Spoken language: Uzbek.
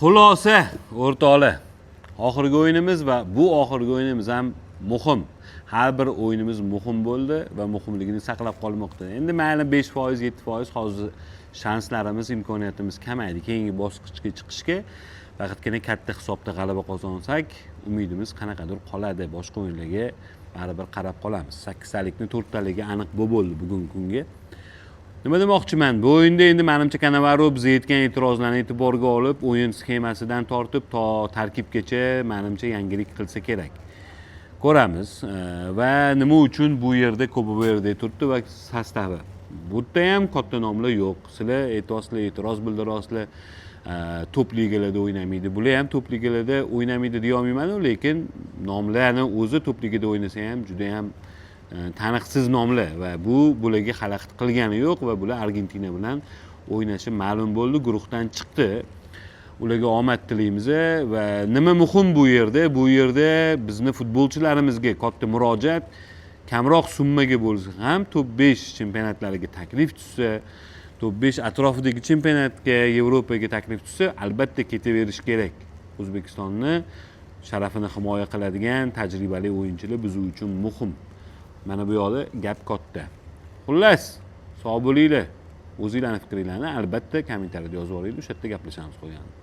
Xulosa, o'rtoqlar, oxirgi o'yinimiz va bu oxirgi o'yinimiz ham muhim. Har bir o'yinimiz muhim bo'ldi va muhimligini saqlab qolmoqda. Endi mayli, 5%, 7% hozir shanslarimiz, imkoniyatimiz kamaydi keyingi bosqichga chiqishga. Faqatgina katta hisobda g'alaba qozonsak, umidimiz qanaqadir qoladi. Boshqa o'yinlarga baribir qarab qolamiz. Sakkiztalikni to'rttaligi aniq bo'ldi bugungi kunga. Nima demoqchiman? Bu o'yinda endi manimcha Kanavaro biz aytgan e'tirozlarni e'tiborga olib, o'yin sxemasidan tortib to tarkibgacha manimcha yangilik qilsa kerak. Ko'ramiz. Va nima uchun bu yerda Kopa Verde turibdi va sostavi. Bu yerda ham katta nomlar yo'q. Sizlar aytyapsizlar, e'tiroz bildiryapsizlar. Top ligalarda o'ynamaydi. Bular ham top ligalarda o'ynamaydi deya olmayman, lekin nomlarni o'zi top ligada o'ynasa ham juda ham taniqsiz nomlar va bu bularga xalaqit qilgani yo'q va bular Argentina bilan o'ynashi ma'lum bo'ldi, guruhdan chiqdi. Ularga omad tilaymiz. Va nima muhim bu yerda? Bu yerda bizni futbolchilarimizga katta murojaat: kamroq summaga bo'lsa ham top 5 chempionatlariga taklif tushsa, top 5 atrofidagi chempionatga, Yevropaga taklif tushsa, albatta ketaverish kerak. O'zbekistonni sharafini himoya qiladigan tajribali o'yinchilar biz uchun muhim. Mana bu yoqda gap katta. Xullas, sog' bo'linglar. O'zinglarni fikringlarni albatta kommentariyada yozib yuboringlar, o'sha yerda gaplashamiz qolganini.